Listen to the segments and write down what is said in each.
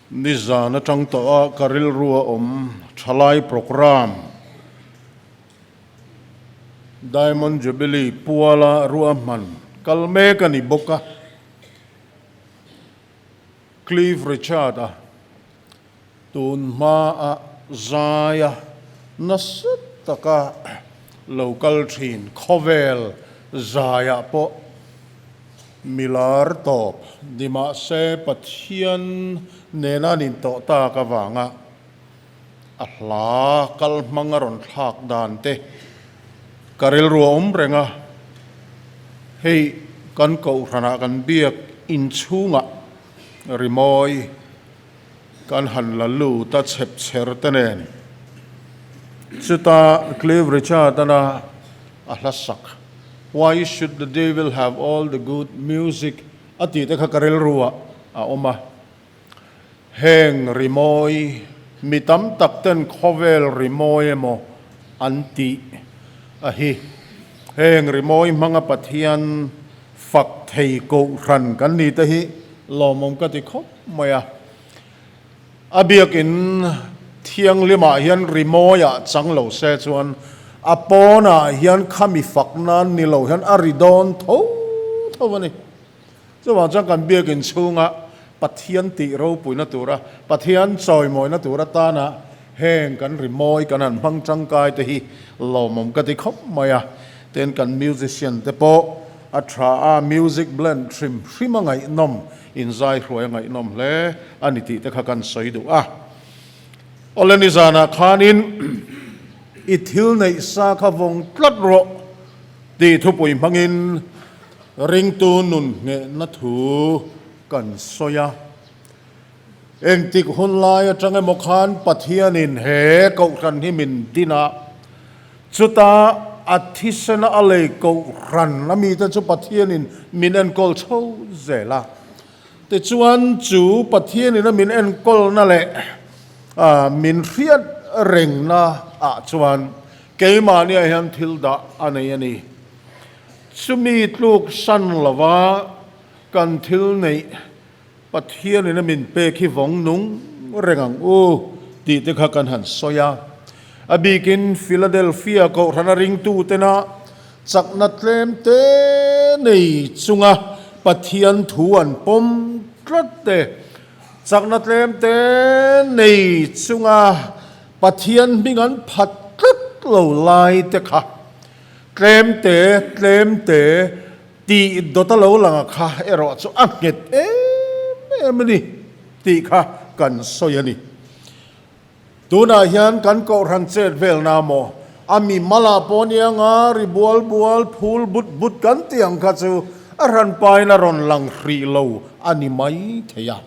Nizan atang tawh a ka rilru a awm thalai programme Diamond Jubilee puala ruahman kal mek a ni bawk a. Cliff Richard a tun hma a zaia nasa taka lo kal thin khawvel zaiah pawh milar tawp ni mahse Pathian nena an intawh tak avanga a hla kal hmang a rawn thlak dan te ka rilru a awm reng a, hei kan kohhranah kan biak inchhungah rimawi kan han la lut a chhep chher te nen. Chuta Cliff Richard-ana a hla sak Why should the devil have all the good music a tih te kha ka rilru ah a awm a. Heng rimawi mi tam tak ten khawvel rimawi emaw an tih a hi. Heng rimawi hmanga Pathian fak thei kohhran kan ni te hi lawmawm ka ti khawp mai a. A biakin thianghlimah hian rimawiah chang lo se chuan a pawnah hian khami fak nan ni lo hian a ri dawn tho tho a ni. Chuvang chuan kan biakin chhunga Pathian tih ropuina tura, Pathian chawimawina tur atana heng kan rimawi kan han hmang tangkai te hi lawmawm ka ti khawp mai a. Tin kan musician te pawh a tha a, music blend hrim hrim a ngaihnawm, inzai hruai a ngaihnawm hle a ni tih te kha kan sawi duh a. Awle nizanah khanin i thil neih sa kha vawng tlat rawh tih thupui hmangin Ringtu nun nghehna thu kan sawi a. Engtik hun lai atang emaw khan Pathianin he Kohhran hi min din a, chuta a thisena a lei Kohhran a mite chu Pathianin min enkawl chho zel a. Tichuan chu Pathianin a min enkawlna leh min hriat rengna ah chuan keimahniah hian thil dah a nei a ni. Chumi tluk san lova kan thil neih Pathianin a min pek hi vawng nung reng ang u tih te kha kan han sawi a. A bikin Philadelphia kohhrana ringtutena chakna tlem te nei chunga Pathian thu an pawm tlat te, chakna tlem te nei chunga Pathian hming an phat tlat lo lai te kha Tlem te, tlem te tih dawt a lo lang a kha erawh chu a nghet em em a ni tih kha kan sawi a ni. Tunah hian kan kohhran chet vel na maw? A mi mala pawh nia nga ri bual bual, phul but but kan tih ang kha chu a hranpain a rawn lang hrih lo a ni mai thei a.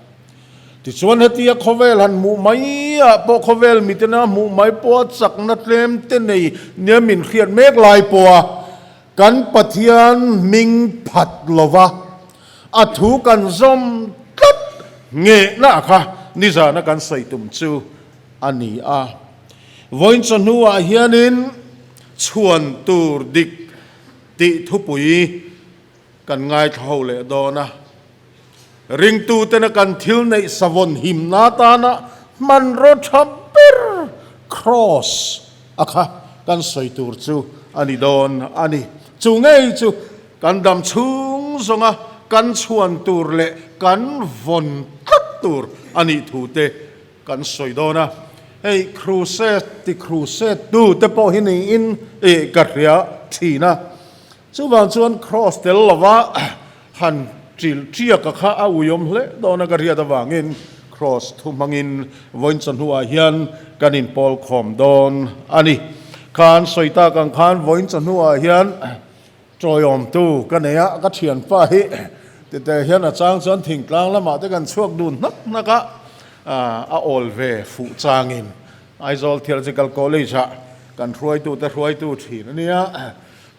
Tichuan hetia khawvel han hmuh mai ah pawh khawvel mitena hmuh mai pawha chakna tlem te nei nia min hriat mek lai pawha kan Pathian hming phat lova a thu kan zawm tlat nghehna kha nizana kan sawi tum chu a ni a. Vawiin chawhnuah hianin chhuan tur dik tih thupui Kan ngaithla ho leh dawn a, ringtutena kan thil neih savawn himna atana hmanraw tha ber Kraws a kha kan sawi tur chu a ni dawn a ni. Chu ngei chu kan dam chhung zawnga kan chhuan tur leh kan vawn tlat tur a nih thu te kan sawi dawn a. Hei crusade ti crusade tu te pawh hi niin ka hria thin a. Chuvang chuan Kraws tel lova han ṭilh ṭiaka kha a uiawm hle dawn a ka hriat avangin Kraws thu hmangin vawiin chawhnuah hian kan inpawl khawm dawn a ni. Khan sawi tak ang khan vawiin chawhnuah hian ṭawiawmtu ka nei a, ka ṭhianpa hi tete hian a chang chuan thingtlang lamah te kan chhuak dun hnak hnak a, a awl ve fuh changin Aizawl Theological College-ah kan hruaitute hruaitu ṭhin a nia.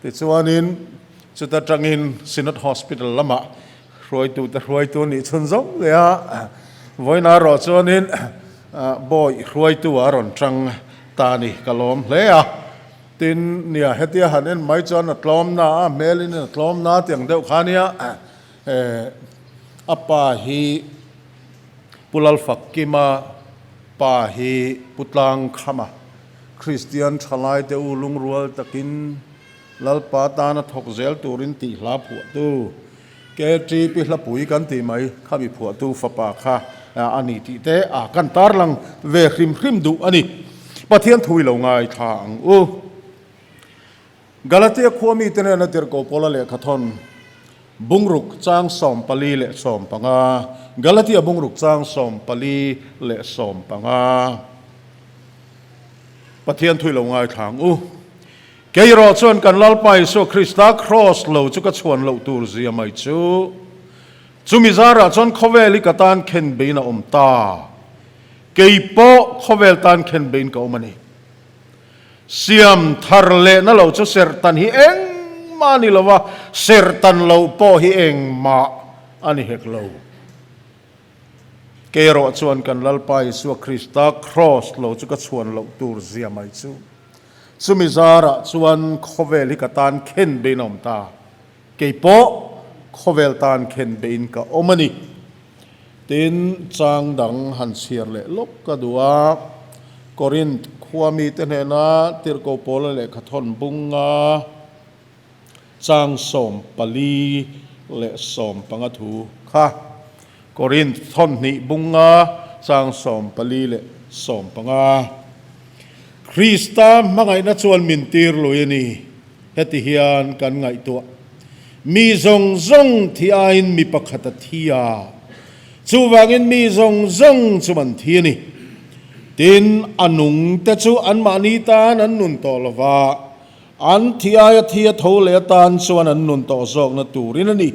Tichuanin chuta tangin Synod Hospital lamah hruaitute hruaitu a nih chhun zawng leh a, vawiinah erawh chuanin bawi hruaitu a rawn tang ta a ni, ka lawm hle a. Tin, nia hetia han en mai chuan a tlawmna a, hmelin a tlawmna tih ang deuh kha nia, a pa hi. Pu Lalfakkima pa hi Pu Tlangkhama Kristian thalaite u lungrual takin Lalpa tana thawk zel turin tih hla phuahtu KTP hlapui kan tih mai khami phuahtu fapa kha a ni tih te a kan tarlang ve hrim hrim duh a ni. Pathian thu i lo ngaithla ang u. Galatia khua mite nena tirhkoh Paula lehkhathawn bungruk chang 45 Galatia bungruk chang 45. Pathian thu i lo ngaithla ang u. Kei erawh chuan kan Lalpa Isua Krista Kraws lo chu ka chhuan loh tur zia mai chu. Chumi zarah chuan khawvel hi ka tan khen bein a awm ta. Kei pawh khawvel tan khen bein ka awm a ni. Siam thar lehna lo chu serhtan hi engmah a ni lo a, serhtan lo pawh hi engmah a ni hek lo. Kei erawh chuan kan Lalpa Isua Krista Kraws lo chu ka chhuan loh tur zia mai chu. Chumi zarah chuan khawvel hi ka tan khen bein a awm ta. Kei pawh khawvel tan khen bein ka awm a ni. Tin, chang dang han chhiar leh lawk ka duh a, Korinth khua mite hnena tirhkoh Paula lehkhathawn bunga chang 45 thu kha. Korinth thawn hnih bunga chang 45. Krista hmangaihna chuan min tir lui a ni. Heti hian kan ngaihtuah. Mi zawng zawng thi aiin mi pakhat a thi a, chuvangin mi zawng zawng chu an thi a ni. Tin, a nungte chu anmahni tan an nun tawh lo va, an thi aia thi a tho leh atan chuan an nun tawh zawkna turin a ni.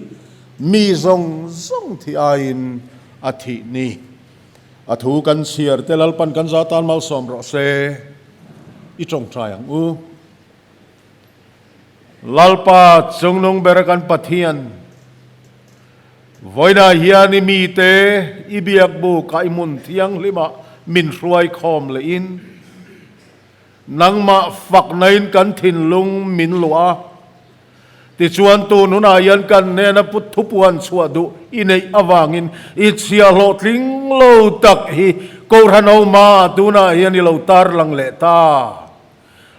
Mi zawng zawng thi aiin a thih ni. A thu kan chhiar te Lalpan kan za tan malsawm rawh se. I tawngtai ang u. Lalpa chungnung bera kan Pathian, vawiinah hian i mite i biak bukah i hmun thianghlimah min hruai khawm lehin, nangmah faknain kan thinlung min luah a, tichuan tun hunah hian kan hnena thupuan chhuah duh i neih avangin i chhiahhlawh tling lo tak hi Kohhran ho hmaah tunah hian i lo tarlang leh ta.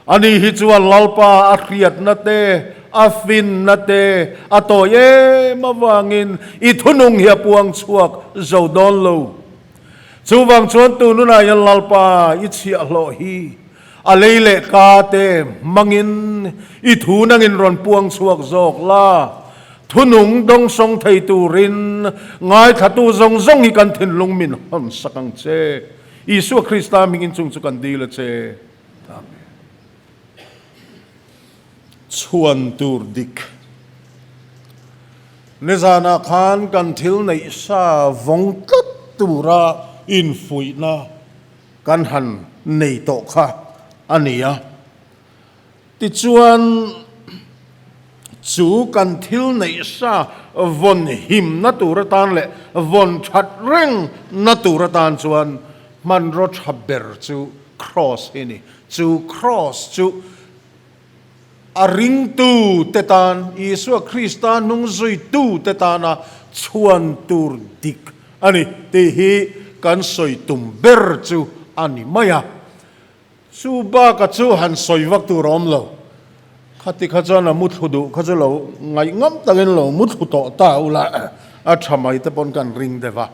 Ani hi chuan Lalpa a hriatna te, a finna te a tawi em avangin i thunung hi a puang chhuak zo dawn lo. Chuvang chuan tununah hian Lalpa i chhiahhlawh hi a lei leh ka te hmangin i thu nangin rawn puang chhuak zawk la. Thunung dawngsawng thei turin ngaithlatu zawng zawng hi kan thinlung min hawnsak ang che. Isua Krista hmingin chung chu kan dil a che. Amen. Chhuan tur dik. Nizanah khan kan thil neih sa vawng tlat tura infuihna kan han nei tawh kha a ni a. Tichuan, chu kan thil neih sa vawn himna tur atan leh vawn that reng na tur atan chuan hmanraw tha ber chu Kraws hi a ni. Chu Kraws chu a ringtu te tan, Isua Krista hnung zuitu te tana chhuan tur dik a ni tih hi kan sawi tum ber chu a ni mai a. Chu baka chu han sawi vak tur a awm lo. Khati kha chuan a muthlu duh kha chu lo ngaih ngam takin lo muthlu tawh ta ula a tha mai te pawn kan ring deuh a.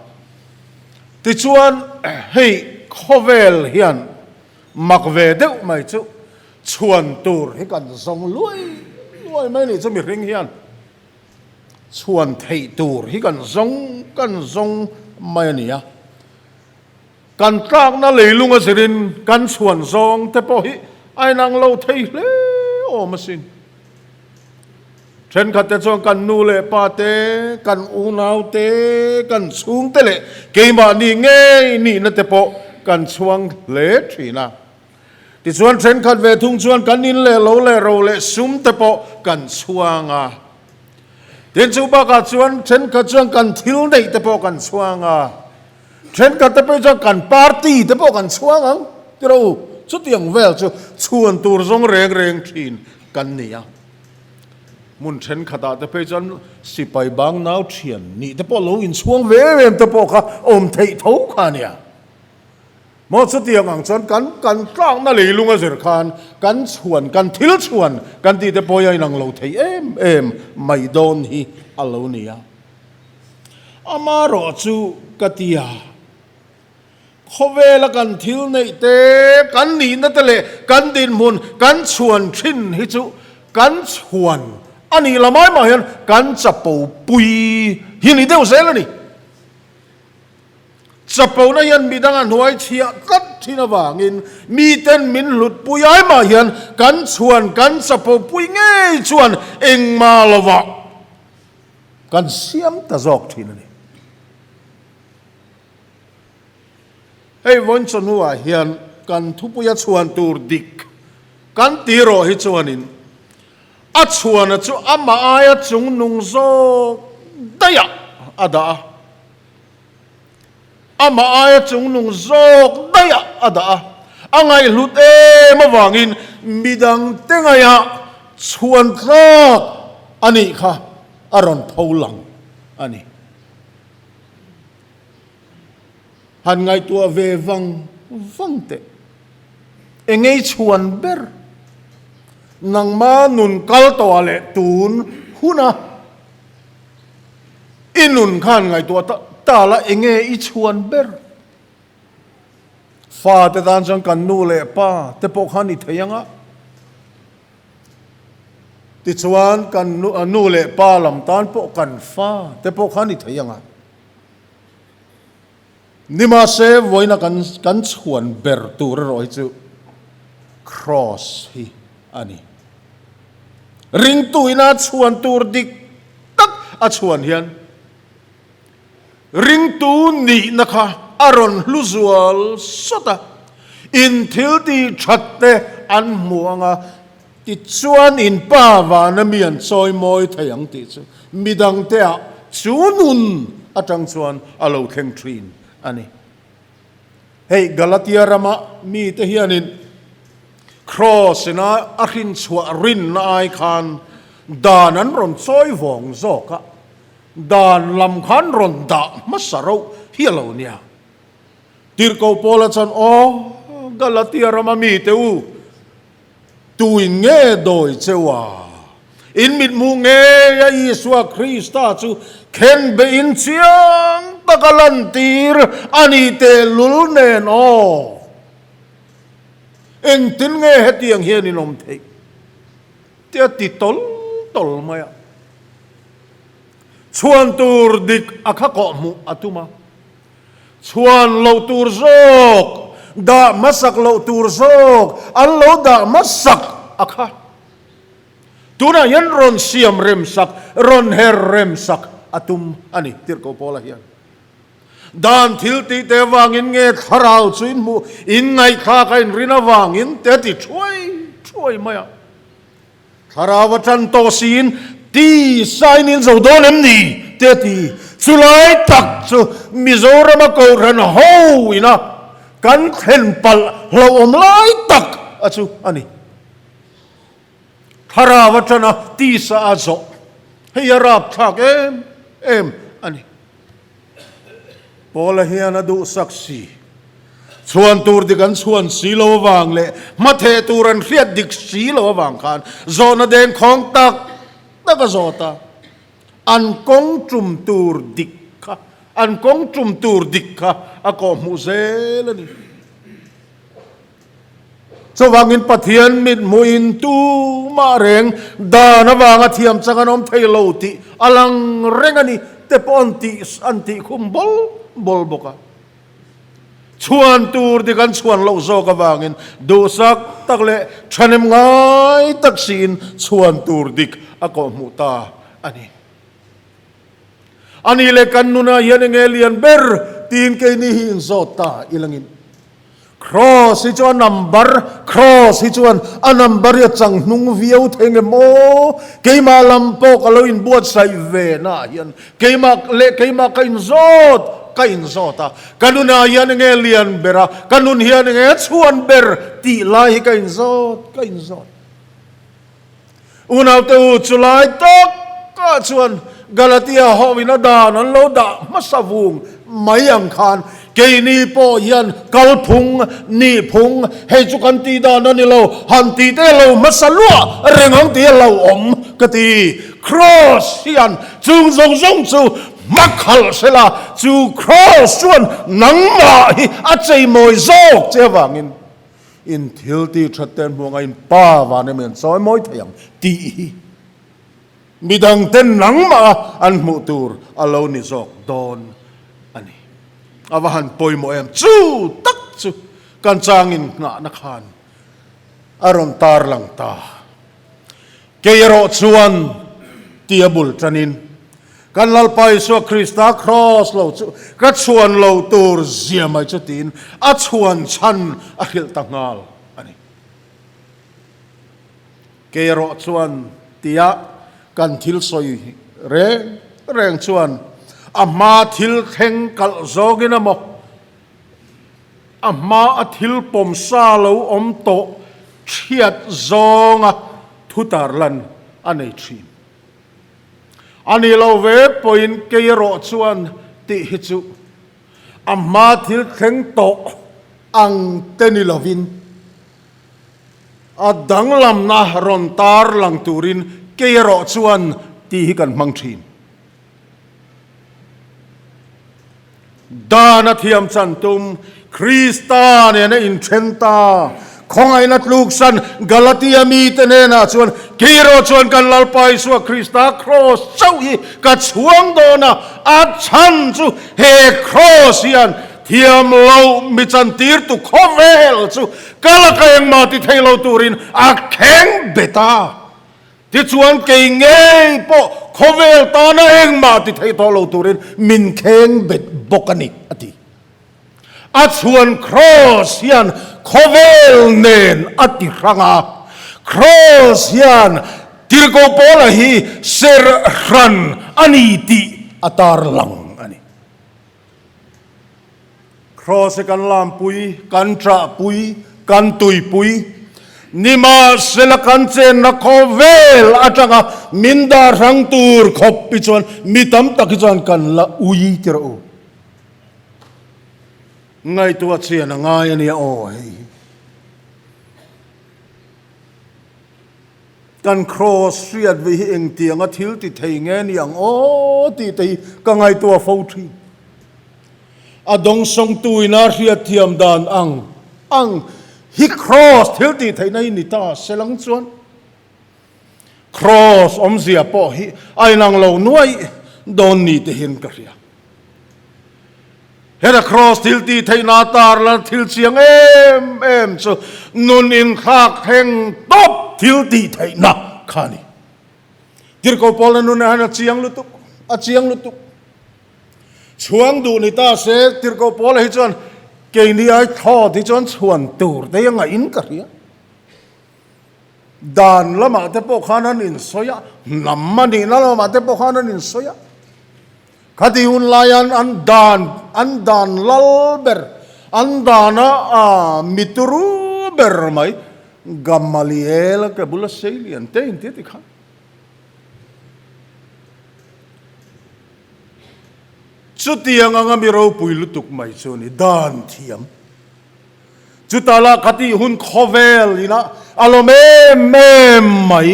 Tichuan hei khawvel hian mak ve deuh mai chu chhuan tur hi kan zawng luai luai mai nih chu mihring hian chhuan theih tur hi kan zawng kan zawng mai a ni a. Kan tlakna leilung a zirin kan chhuan zawng te pawh hi a inang lo thei hle awm asin. Thenkhat te chuan kan nu leh pa te, kan unau te, kan chhung te leh keimahni ngei nihna te pawh kan chhuang hle thin a. Tichuan thenkhat ve thung chuan kan in leh lo leh ro leh sum te pawh kan chhuang a. Tin chu bakah chuan thenkhat chuan kan thil neih te pawh kan chhuang a. Thenkhat te pawh chuan kan party te pawh kan chhuang ang ti rawh u, chutiang vel chu chhuan tur zawng reng reng thin kan ni a. Hmun thenkhatah te phei chuan sipai bang nau thian nih te pawh lo inchhuang ve em em te pawh kha awm theih tho kha a nia. Maw chutiang ang chuan kan kan tlakna leilung a zir khan kan chhuan kan thil chhuan kan tih te pawh hi a inang lo thei em em mai dawn hi a lo ni a. Amarawh chu ka ti a, khawvela kan thil neih te, kan nihna te leh kan dinhmun kan chhuan thin hi chu kan chhuan a nih la mai mah hian kan chapo pui hi ni deuh zel a ni. Chapona hian midang a hnuai chhiah tlat thin avangin miten min hlutpui ai mah hian kan chhuan kan chapopui ngei chuan engmah lovah kan siam ta zawk thin a ni. Hei vawiin chawhnuah hian kan thupuia chhuan tur dik kan tih rawh hi chuanin a chhuana chu amah aia chungnung zawk daihah a dah a. Amah aia chungnung zawk daihah a dah a, a ngaihhlut em avangin midangte ngaihah chhuan tlak a nih kha a rawn tho lang a ni. Han ngaihtuah ve vang vang teh. Engei chhuan ber? Nangma nun kal tawhah leh tun huna I nun khan ngaihtuah ta ta la enge i chhuan ber? Fa te tan chuan kan nu leh pa te pawh khan i thei ang a. Tichuan kan nu leh pa lam tan pawh kan fa te pawh khan i thei ang a. Nimahse vawiina kan kan chhuan ber tur erawh hi chu Kraws hi a ni. Ringtuina chhuan tur dik tak a chhuan hian ringtu nihna kha a rawn hlu zual sawt a, in thil tih that te an hmu ang a, tichuan in pa vana mi an chawi mawi thei ang tih chu midangte ah chu nun atang chuan a lo thleng thin a ni. Hei Galatia rama mite hianin Kraws ina a hrinchhuah rinna ai khan dan an rawn chawi vawng zawk a, dan lam khan rawn dah hmasa rauh hi a lo nia. Tirhkoh Paula chuan, Aw Galatia rama mite u, Tuin nge dawi cheu a? In mithmuh ngei a Isua Krista chu khen bein chiang taka lantir a ni tehlul nen aw. Engtin nge hetiang hian in awm theih? Ti a ti tawl tawl mai a. Chhuan tur dik a kha kawh hmuh a tum a. Chhuan loh tur zawk, dah hmasak loh tur zawk, an lo dah hmasak a kha. Tunah hian rawn siam rem sak, rawn her rem sak a tum a ni, Tirhkoh Paula hian. Dan thil tih te avangin nge thlarau chu in hmuh, in ngaihthlak a inrin avangin te a ti thuai thuai mai a. Thlarau a tan tawh siin ti sain in zo dawn em ni? te a ti. Chulai tak chu Mizorama Kohhran ho ina kan thlen palh hlauhawm lai tak a chu a ni. Thlarau a tan a tisa a zawh hei a rapthlak em em a ni. Paula hian a duhsak si. Chhuan tur dik an chhuan si lo avang leh hmatheh tur an hriat dik si lo avang khan zawhna dengkhawng tak tak a zawt a. An kawng tum tur dik kha an kawng tum tur dik kha a kawhhmuh zel a ni. Chuvangin Pathian mithmuhin tumah reng dan avanga thiam chang an awm thei lo tih a lang reng a ni te pawh an tih an tih khum bawl bawl bawk a. Chhuan tur dik an chhuan loh zawk avangin duhsak tak leh thahnem ngai tak siin chhuan tur dik a kawhhmuh ta a ni. A nih leh kan nunah hian enge lian ber tiin keini hi inzawt ta ilangin. Kraws hi chu a number, Kraws hi chuan a number hi a chang hnung viau thei nge maw? Keimah lam pawh ka lo inbuatsaih ve naah hian keimah leh keimah ka inzawt ka inzawt a, ka nunah hian enge lian ber a, ka nun hian enge chhuan ber tih lai hi ka inzawt ka inzawt. Unaute u, chulai takah chuan Galatia hoin a dan an lo dah hmasa vung mai ang khan keini pawh hian kalphung, nihphung, hei chu kan tih dan a ni lo, han tih te lo hmasa luah reng ang tih a lo awm ka ti. Kraws hian chung zawng zawng chu hmakhalh sela, chu kraws chuan nangmah hi a cheimawi zawk che avangin In thil tih that te an hmuh anga in pa van em an sawi mawi thei ang tih hi midang ten nangmah a an hmuh tur a lo ni zawk dawn a ni. A va han pawimawh em? Chu tak chu kan changin nghahna khan a rawn tar lang ta. Kei erawh chuan tia bul tanin, Kan Lalpa Isua Krista Kraws lo chu ka chhuan lo tur zia mai chu tiin a chhuan chhan a hrilh ta nghal a ni. Kei erawh chuan tia kan thil sawi reng reng chuan a hma thil thleng kalh zawngin emaw, A hma a thil pawmsa lo awm tawh chhiat zawnga thu tarlan a nei thin. A ni lo ve pawhin kei erawh chuan tih hi chu a hma thil thleng tawh ang te ni lovin a danglamna rawn tarlang turin kei erawh chuan tih hi kan hmang thin. Dan a thiam chan tum, Krista nena inthen ta, khawngaihna tluksan Galatia mite hnenah chuan, Kei erawh chuan kan Lalpa Isua Krista kraws chauh hi ka chhuang dawn a, a chhan chu he kraws hian thiam loh mi chantirtu khawvel chu ka laka engmah ti thei lo turin a kheng bet a. Tichuan kei ngei pawh khawvel tana engmah ti thei tawh lo turin min kheng bet bawk a ni, a ti. A chhuan Kraws hian khawvel nen a ti hrang a, Kraws hian Tirhkoh Paula hi ser hran a ni tih a tarlang a ni. Kraws hi kan lampui, kan ṭahpui, kan tuipui. Nimahsela kan chenna khawvel aṭanga min dah hrang tur khawp hi chuan mi tam tak hi chuan kan la ui tir u. Ngaihtuah chian a ngai a nia aw hei hi. Kan kraws hriat ve hi engtianga thil ti thei nge ni ang aw tih te hi ka ngaihtuah fo thin. A dawngsawngtu ina hriatthiam dan ang ang hi kraws thil tih theihna hi ni ta se lang chuan kraws awmzia pawh hi a inang lo nuaih dawn ni te hian ka hria. Heta kraws thil tih theihna tar la thil chiang em em chu nun inthlak thleng tawp thil tih theihna kha a ni. Tirhkoh Paula nun ah hian a chiang lutuk, a chiang lutuk. Chhuang duh ni ta se Tirhkoh Paula hi chuan keini ai thlawt hi chuan chhuan tur te hi a ngaih in ka hria. Dan lamah te pawh khan an insawi a, hnam a nihna lamah te pawh khan an insawi a. Khati hun laian an dan, an dan lal ber, an dana a mituru ber mai Gamaliel ke bula sei lian te in tia ti khan. Chutiang anga mi ropui lutuk mai chu ni dan thiam. Chuta lah khati hun khawvel ina a lawm em em mai.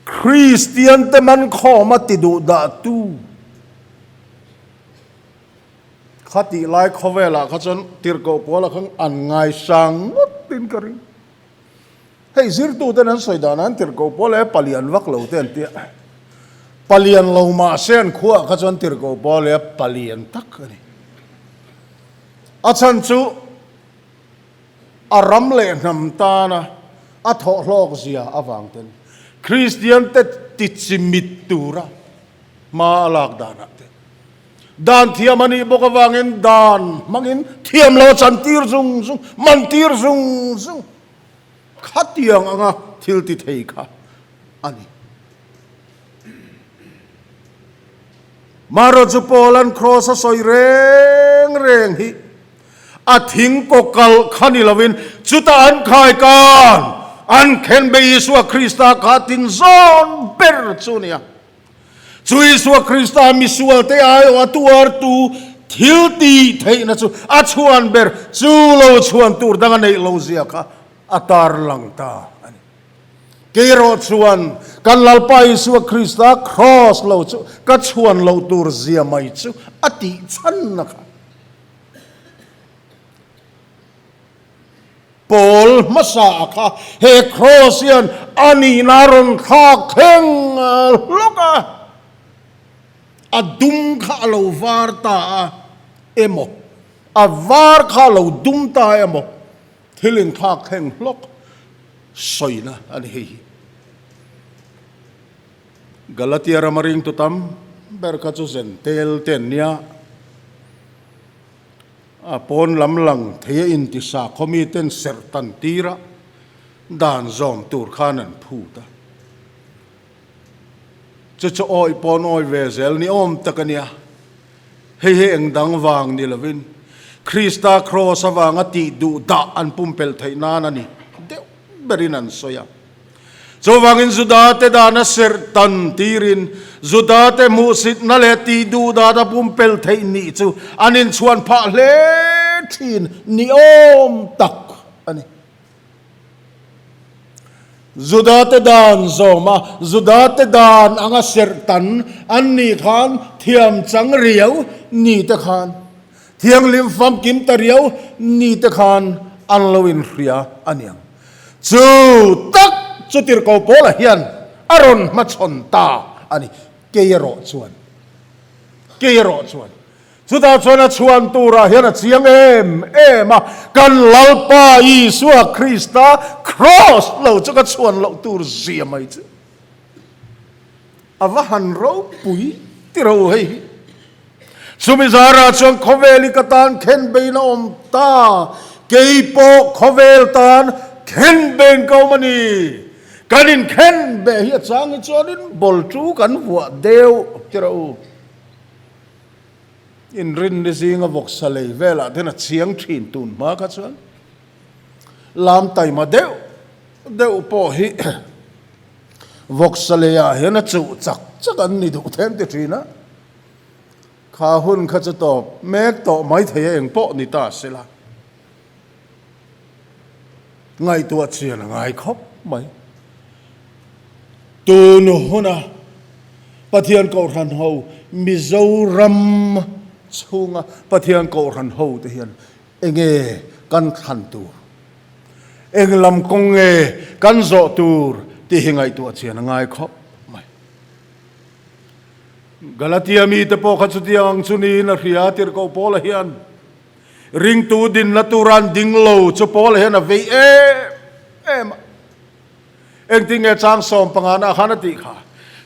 Kristian te man khawm a ti duh dah tu. Kha tih lai khawvelah kha chuan tirhkoh pawl ah khan an ngaisang ngawt in ka ring. Hei zirtu ten an sawi dan ah an tirhkoh pawl e palian vak lo te an tia. Palian lo mahse an khuaah kha chuan tirhkoh pawl e palian tak a ni. A chhan chu a ram leh hnam tana a thawh hlawk zia avang ten Kristian te tichimit tura hma a lak danah te dan thiam a nih bawk avangin dan hmangin thiam lo a chan tir zung zung, man tir zung zung khatiang anga thil ti thei kha a ni. Marawh chu Paula'n kraws a sawi reng reng hi a thing kaw kalh kha ni lovin chutah an khai kan An khenbe Isua Krista kha tinzawn ber chu nia. Chu Isua Krista misualte aiawh a tuartu thil tih theihna chu a chhuan ber chu lo chhuan tur dang a neih lo zia kha a tarlang ta a ni. Kei erawh chuan kan Lalpa Isua Krista kraws lo chu ka chhuan loh tur zia mai chu a tih chhanna kha. Pawl hmasa a kha he kraws hian a nihna a rawn thlak thleng hlawk a, a dum kha a lo var ta a emaw, a var kha a lo dum ta emaw thil inthlak thleng hlawk sawina a ni hei hi. Galatia rama ringtu tam ber kha chu zen tel te an nia. A pawn lam lang thei a intisa khawmi ten serh tan tir a, dan zawm tur khan an phut a. Chu chu awi pawn awi ve zel ni awm tak a nia. Hei hi eng dang vang ni lovin Krista kraws avanga tih duh dah an pumpelh theih nan a ni deuh berin an sawi a. Chuvangin Judate dana serh tan tirin Judate hmuhsitna leh tih duh dana pumpelh theih nih chu an inchhuan phah hle thin ni awm tak a ni. Judate dan zawma Judate dan anga serh tan an nih khan thiam chang riau ni te khan thianghlim famkim ta riau ni te khan an lo inhria a niang. Chu tak chu tirhkoh Paula hian a rawn hmachhawn ta a ni. Kei erawh chuan, kei erawh chuan, chutah chuan a chhuan turah hian a chiang em em a, kan Lalpa Isua Krista kraws lo chu ka chhuan loh tur zia mai chu a va han ropui ti ro hei hi. Chumi zarah chuan khawvel hi ka tan khenbein a awm ta, kei pawh khawvel tan khenbein ka awm a ni. Kan inkhenbe hi a chang hi chuanin ball chu kan vuah deuh ti rawh u. Inrinni zinga vawksa lei velah ten a chiang thin tun hma kha chuan lam taima deuh deuh pawh hi vawksa leiah hian a chuh chak chak an ni duh them ti thin a. Kha hun kha chu tawp mek tawh mai thei a eng pawh ni ta se la, ngaihtuah chian a ngai khawp mai. Tun huna Pathian Kohhran ho Mizoram chhunga Pathian Kohhran ho te hian enge kan thlan tur, eng lam kawng nge kan zawh tur tih hi ngaihtuah chian a ngai khawp mai. Galatia mite pawh kha chutiang ang chu niin a hria a, tirhkoh Paula hian ringtu dinna tura an ding lo chu Paula hian a vei em em a. Engtin nge chang 15 ah khan a tih kha?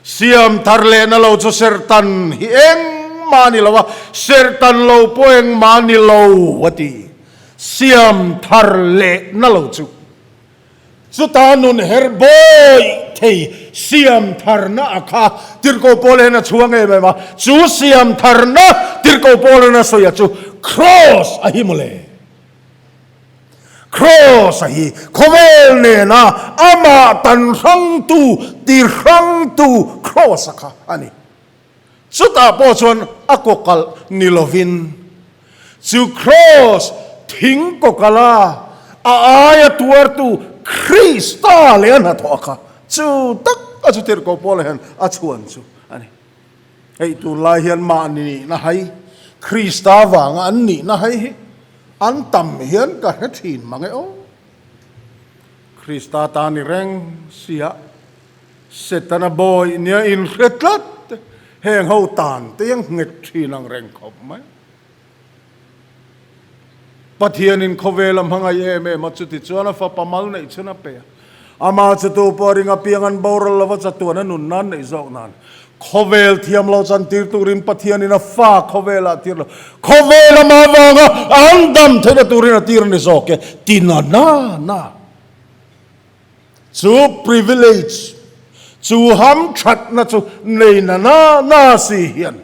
Siam thar lehna lo chu serhtan hi engmah a ni lo a, serhtan lo pawh engmah a ni lo a ti. Siam thar lehna lo chu. Chuta nun her bawi thei siam tharna a kha Tirhkoh Paul hian a chhuang em em a, chu siam tharna Tirhkoh Paul hian a sawi a chu Kraws a hi mawle. Kraws a hi khawvel nena amah tan hrangtu, ti hrangtu Kraws a kha a ni. Chutah pawh chuan a kawkalh ni lovin, chu kraws thing kawkalha a aia tuartu Krista leh a hnathawh a kha chu tak a chu tirhkoh Paula hian a chhuan chu a ni. Hei tunlai hian mahni nihna hai, Krista vanga an nihna hai hi an tam hian ka hre thin mang e aw. Krista ta ni reng sia. Setana bawi nia inhre tlat heng ho tan te ang nghet thin ang reng khawp mai. Pathianin khawvel a hmangaih em em a, chuti chuan a fapa mal neih chhun a pe a. Amah chu tu pawh ring apiang an boral lova chatuan a nun nan neih zawk nan khawvel thiam lo chan tir turin Pathianin a fa khawvelah tir lo. Khawvel amah vanga an dam theihna turin a tir a ni zawk e, ti na na na. Chu privilege, chu hamthatna chu nei na na na si hian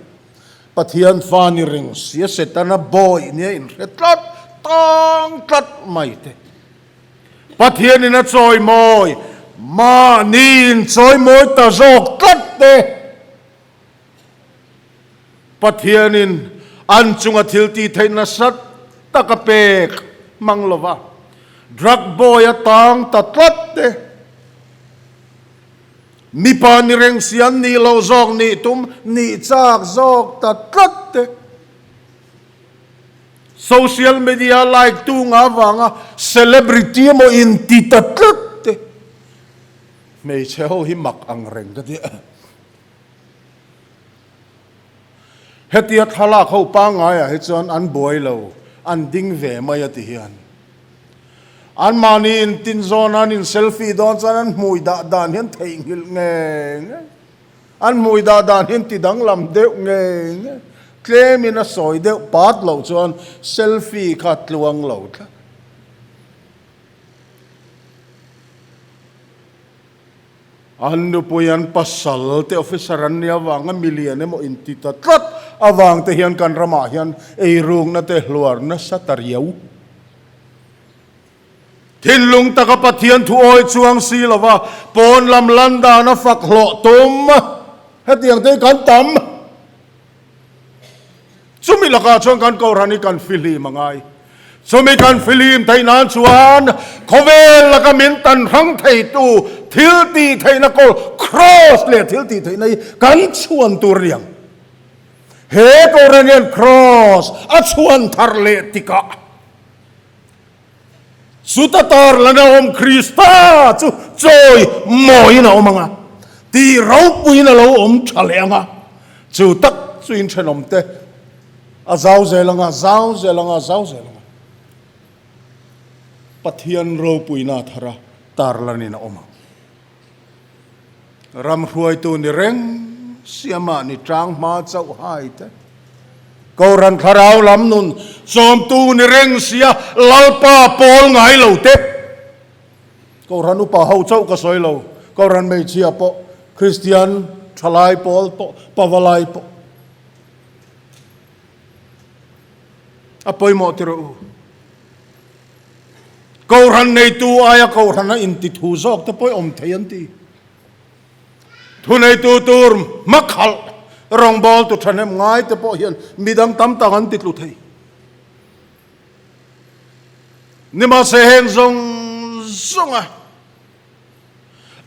Pathian fa ni reng si a Setana bawi nia inhre tlat tang tlat mai te. Pathianin a chawimawi, mahni inchawimawi ta zawk tlat te. Pathianin an chunga thil tih theih nasat tak a pek hmang lova, drug boy a tang ta tlat te. Mipa ni reng si an nih loh zawk nih tum nih chak zawk ta tlat te. Social media like tu nga vanga celebrity emaw inti ta tlat te. Hmeichhe ho hi mak ang reng ka ti a. Hetia thlalak ho pangngaiah hi chuan an buai lo, an ding ve mai a ti hian. Anmahni intin zawn an in selfie dawn chuan an hmui dah dan hian theihnghilh nge nge. An hmui dah dan hian ti danglam deuh nge nge. Tlemin a sawi deuh pat loh chuan selfie kha tluang lo tlat. An nupui an pasal te officer an nia avanga milian emaw inti ta tlat avang te hian kan ramah hian eirukna te hluar nasa ta riau. Thinlung taka Pathian thu awi chuang si lova pawn lam lan dan a fak hlawh tum hetiang te hi kan tam. Chumi lakah chuan kan Kohhran hi kan fihlim a ngai. Chumi kan fihlim theih nan chuan khawvel laka min tan hrang theitu thil tih theihna kawl Kraws leh thil tih theihna hi kan chhuan tur a ni ang. He Kohhran hian Kraws a chhuan thar leh tikah Chuta tar lana awm Krista chu chawi mawiin a awm ang a, tih ropuiin a lo awm tha leh ang a, chu tak chu inthenawmte a zau zel ang a, zau zel ang a, zau zel ang a. Pathian ropuina thara tar lanin a awm ang. Ram hruaitu ni reng siamah ni tang hma chauh hai te. Kohhran thlarau lam nun chawmtu ni reng sia Lalpa pawl ngai lo te. Kohhran upa ho chauh ka sawi lo, Kohhran hmeichhia pawh, Kristian thalai pawl pawh, pavalai pawh. A pawimawh ti rawh u. Kohhran neitu aia kohhrana inti thu zawk te pawh awm thei an ti. Thuneitu tur hmakhalh rawngbawltu thahnem ngai te pawh hian midang tam tak an ti tlu thei. Nimahse heng zawng zawnga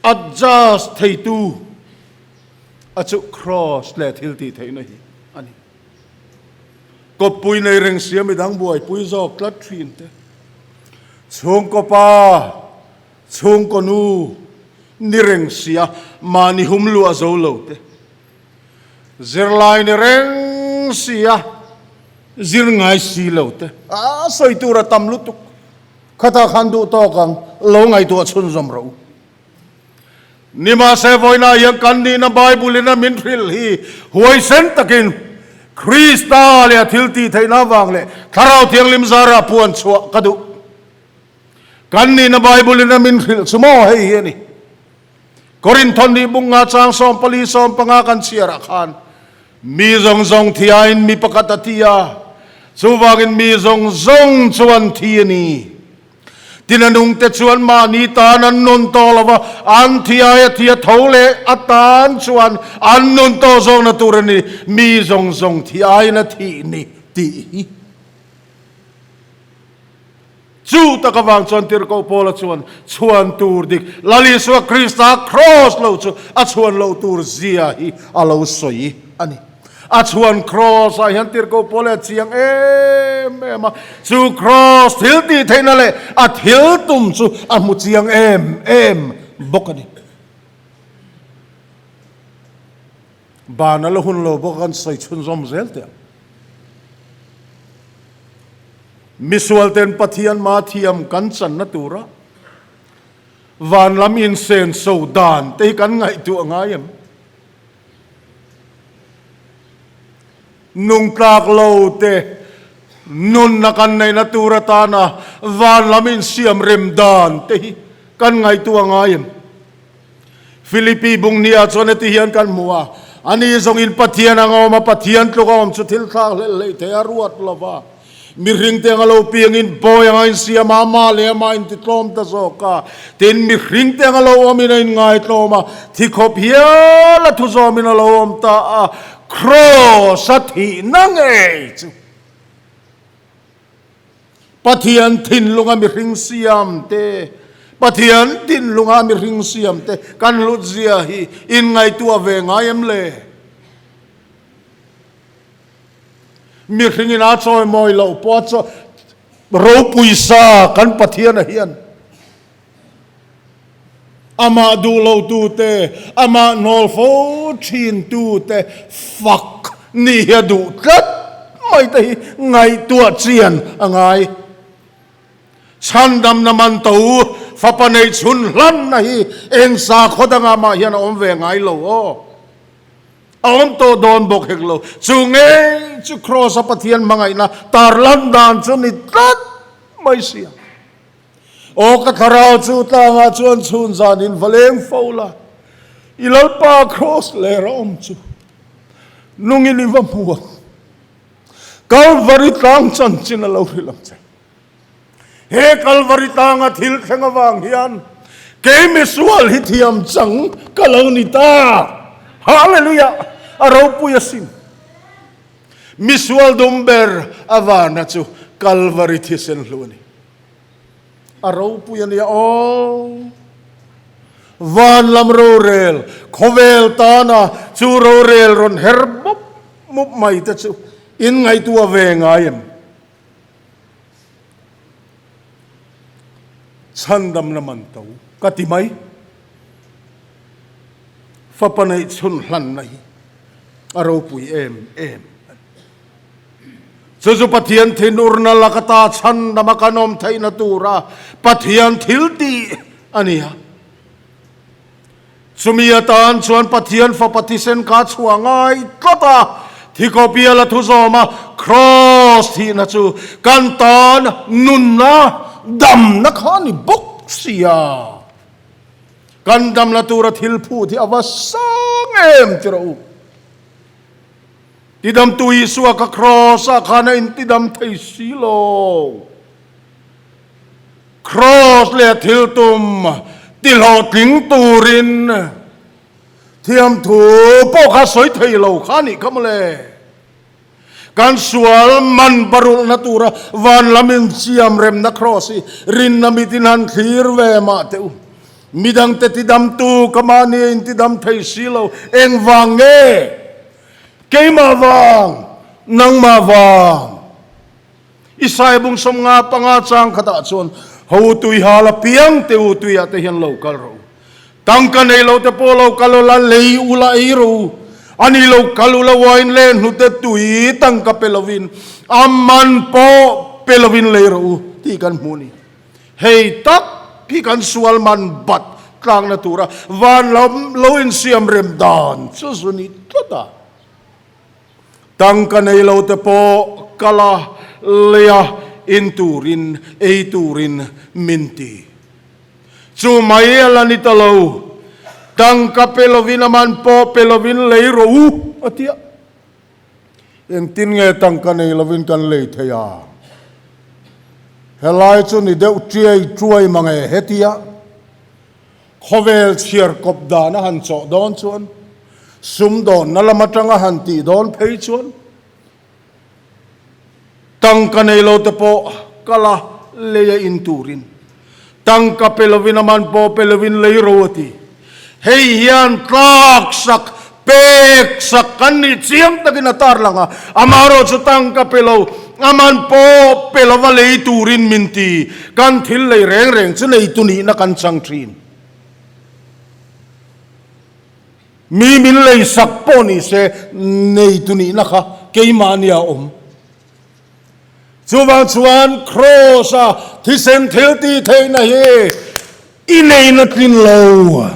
adjust theitu a chu Kraws leh thil tih theihna hi a ni. Kawppui nei reng sia midang buaipui zawk tlat thin te. Chhungkaw pa, chhungkaw nu ni reng sia mahni hum luah zo lo te. Zirlai ni reng sia zir ngai si lo te. A sawi tur a tam lutuk. Khatah khan duh tawk ang lo ngaihtuah chhunzawm rawh u. Nimahse vawiinah hian kan nihna Bible-in a min hrilh hi huaisen takin Krista leh a thil tih theihna avang leh Thlarau Thianghlim zarah puan chhuah ka duh. Kan nihna Bible-in a min hrilh chu maw hei hi a ni. Korinthon nih bunga chang 14 15 kan chhiarah khan mi zawng zawng thiain mi pakhat a thi a, chuvangin mi zawng zawng chu an thi a ni. Tin a nungte chuan mahni tan an nun tawh lo va, an thi aia thi a tho leh atan chuan an nun tawh zawkna tur a ni, mi zawng zawng thi aiin a thih ni tih hi. Chu tak avang chuan Tirhkoh Paula chuan chhuan tur dik Lal Isua Krista kraws lo chu a chhuan loh tur zia hi a lo sawi a ni. A chhuan kraws ah hian Tirhkoh Paul a chiang em em a, chu kraws thil tih theihna leh a thil tum chu a hmu chiang em em bawk a ni. Ban a la hun lo bawk a kan sawi chhunzawm zel teh ang. Misual ten Pathian ma thiam kan channa tura van lam insenso dan te hi kan ngaihtuah ngai em? Nungtlak lo te nunna kan neihna tur atana van lam insiam rem dan te hi kan ngaihtuah ngai em? Philippi bungnia chuan heti hian kan hmu a, Ani zawngin Pathian ang a awm a, Pathian tluk a awm chu thil thlak hlelh hleih thei a ruat lo va. Mihring te anga lo piangin bawi anga insiam a, amah leh amah intitlawm ta zawk a. Tin, mihring te anga lo awmin a inngaitlawm a, thi khawp hial a thuzawmin a lo awm ta a, Kraws a thihna ngei chu Pathian thinlunga mihring siam te, Pathian thinlunga mihring siam te kan hlutzia hi inngaihtuah ve ngai em le? Mihringin a chawimawi loh pawh a chaw ropui sa kan Pathiana hian amah duh lo tute, amah hnawl fo thin tute fak nih hi a duh tlat mai te hi ngaihtuah chian a ngai. Chhandamna man to fapa neih chhun hlanna hi eng sakhaw dangah mah hian a awm ve ngai lo aw. A awm tawh dawn bawk hek lo. Chu ngei chu Kraws-a Pathian hmangaihna tar lan dan chu ni tlat mai sia. Aw ka thlarau chu tlangah chuan chhun zanin va leng fo la, i Lalpa Kraws ler a awm chu nungin i va hmu ang. Kalvari tlang chanchin a lo hrilh ang che. He Kalvari tlanga thil thleng avang hian kei misual hi thiam chang ka lo ni ta. Hallelujah! A ropui asin. Misual dum ber avana chu Kalvari thisen hlu a ni. A ropui a nia aw. Van lam rorel, khawvel tana chu rorel rawn her mup mup mai te chu in ngaihtuah ve ngai em? Chhandamna man to ka ti mai. Fapa neih chhun hlanna hi a ropui em em a ni. Chu chu Pathian thinurna laka ta chhandama kan awm theihna tura Pathian thil tih a ni a. Chumi atan chuan Pathian Fapa thisen kha chhuah ngai tlat a, thikawpia la thu zawm a, Kraws thihna chu kan tan nunna damna kha a ni bawk si a. Kan damna tura thil phut hi a va sang em ti rawh u. Tidamtu Isua kha Kraws-ah khan a intidam thei si lo. Kraws leh thil tum tihlawhtling turin thiamthu pawh kha sawi thei lo kha nih kha mawle. Kan sual man barulhna tura van lam insiam remna kraws hi rinna mitin han thlir ve mah teh u. Midangte tidamtu ka mahni a intidam thei si lo. Engvang nge? Keimah vang, nangmah vang. Isaiah bung 55 chang khatah chuan, Ho tui hal a piang te u tuiah te hian lo kal rawh u. Tangka nei lo te pawh lo kal ula, lei ula ei rawh u. Ani lo kal ula wine leh hnute tui tangka pe lovin, a man pawh pe lovin lei rawh u tih kan hmuh a ni. Hei tak hi kan sual man bat tlakna tura van lam lo insiam rem dan chu zu ni tlat a. Tangka nei lo te pawh kal a, lei a, in turin, ei turin min ti. Chu mai a la ni ta lo. Tangka pe lovin a man pawh pe lovin lei rawh u, a ti a. Engtin nge tangka nei lovin kan lei thei a? Helai chu ni deuh tiai tuai mange hetia. Khawvel chhiar kawp dan a han chawh dawn chuan, sumdawnna lam atanga han tih dawn phei chuan tangka nei lo te pawh kal a, lei a in turin tangka pe lovin a man pawh pe lovin lei ro a ti. Hei hian tlak sak, pek sak kan nih chiang takin a tarlang a, amaherawh chu tangka pe lo, a man pawh pe lova lei turin min ti. Kan thil lei reng reng chu neitu nihna kan chang thin. Mi min lei sak pawh ni se neitu nihna kha keimahni a awm. Chuvang chuan Kraws-a thisen thil tih theihna hi i neihna tlin lo.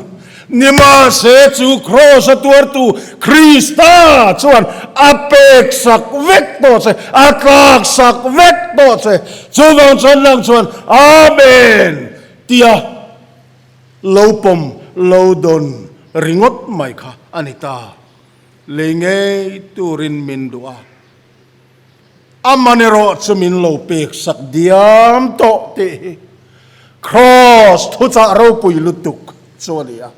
Nimahse chu Kraws-a tuartu Krista chuan a pek sak vek tawh che, a tlak sak vek tawh che. Chuvang chuan nang chuan Amen tia lo pawm lo dawn ringawt mai kha a ni ta. Lei ngei turin min duh a. Aman erawh chu min lo pek sak diam tawh tih hi Kraws thuchah ropui lutuk chu a ni a.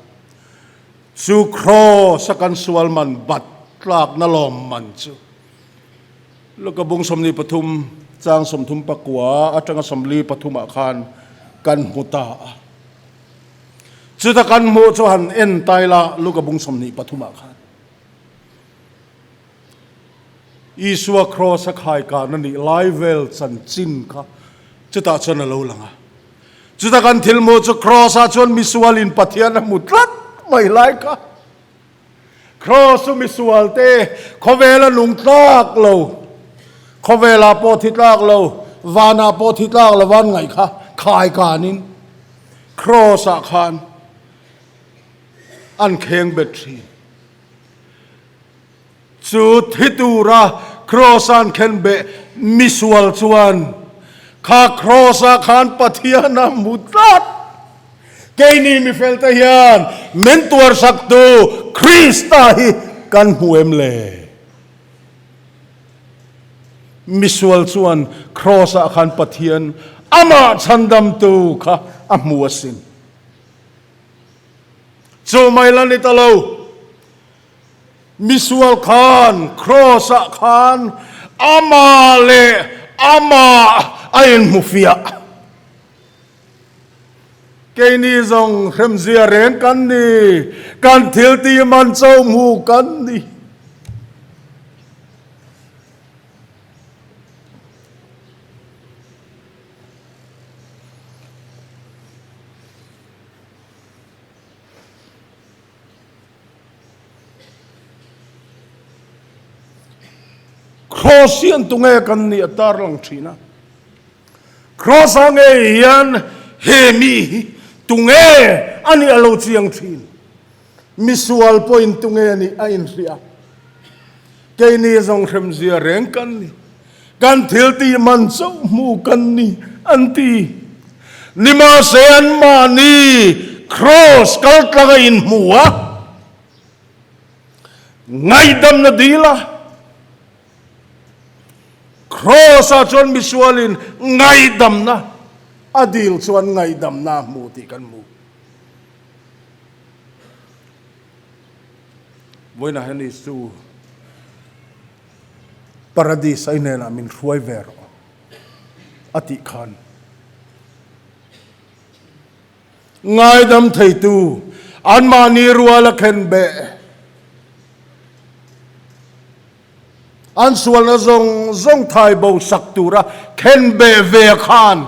Chu Kraws a kan sual man bat tlakna lawm man chu Luka bung 23 chang 39 atanga 43 ah khan kan hmu ta a. Chuta kan hmuh chu han en tai la Luka bung 23 ah khan. Isua Kraws a khaikan a nih lai vel chanchin kha chutah chuan a lo lang a. Chuta kan thil hmuh chu Kraws ah chuan misualin Pathian a hmu tlat mai lai kha. Kraws chu misual te khawvela nung tlak lo, khawvelah pawh thi tlak lo, vanah pawh thi tlak lo van ngaih kha khaikanin Kraws ah khan an kheng bet thin. Chu thi tura Kraws-a'n khenbeh misual chuan, Kha Kraws-ah khan Pathian a hmu tlat! Keini mifelte hian min tuarsaktu Krista hi kan hmu em le? Misual chuan Kraws-ah khan Pathian amah chhandamtu kha a hmu asin. Chu mai la ni ta lo. Misual khan Kraws-ah khan amah leh amah a inhmu fiah. Keini zawng hremzia reng kan ni, kan thil tih man cho hmu kan ni. Kraws hian tunge kan nih a tarlang thin a. Kraws ah ngei hian he mi hi tunge a nih a lo chiang thin. Misual pawhin tunge a nih a inhria. Keini zawng hremzia reng kan ni. Kan thil tih man chauh hmu kan ni, an ti. Nimahse anmahni Kraws kaltlang a inhmu a, ngaihdamna dil a. Kraws-ah chuan misualin ngaihdamna a dil chuan ngaihdamna a hmu tih kan hmu. Vawiinah hian Isu Paradis a inenah min hruai ve rawh a tih khan ngaidam theitu anmahni rual a khen beh an sualna zawng zawng thai bo sak tura khen beh ve khan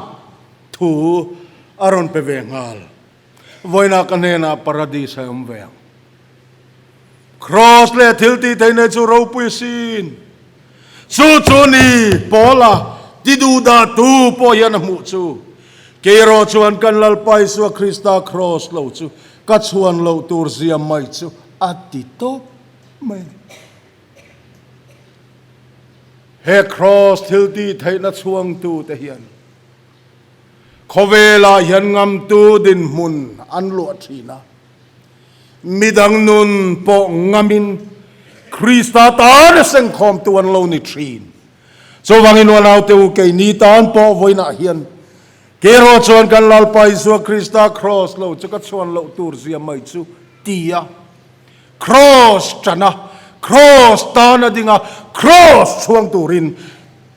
thu a rawn pe ve nghal. Vawiinah ka hnenah Paradis a awm ve ang. Kraws leh thil tih theih nei chu ropui sin. Chu chu ni Paula ti duh dah tu pawh hian a hmuh chu. Kei erawh chuan kan Lalpa Isua Krista kraws lo chu ka chhuan loh tur zia mai chu a ti tawp mai a ni. He kraws thil tih theihna chhuangtu te hian Khawvelah hian ngamtu dinhmun an luah thin a, midang nun pawh ngamin Krista tana sengkhawmtu an lo ni thin. Chuvangin uanaute u, keini tan pawh vawiinah hian kerawh chuan kan Lalpa Isua Krista kraws lo chu ka chhuan loh tur zia mai chu ti a, kraws tan a, kraws tana ding a, kraws chhuang turin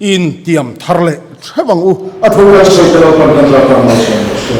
Intiam thar leh hrep ang u. A thu kan sawi te lo kan kan zat ang mai sawi ang se.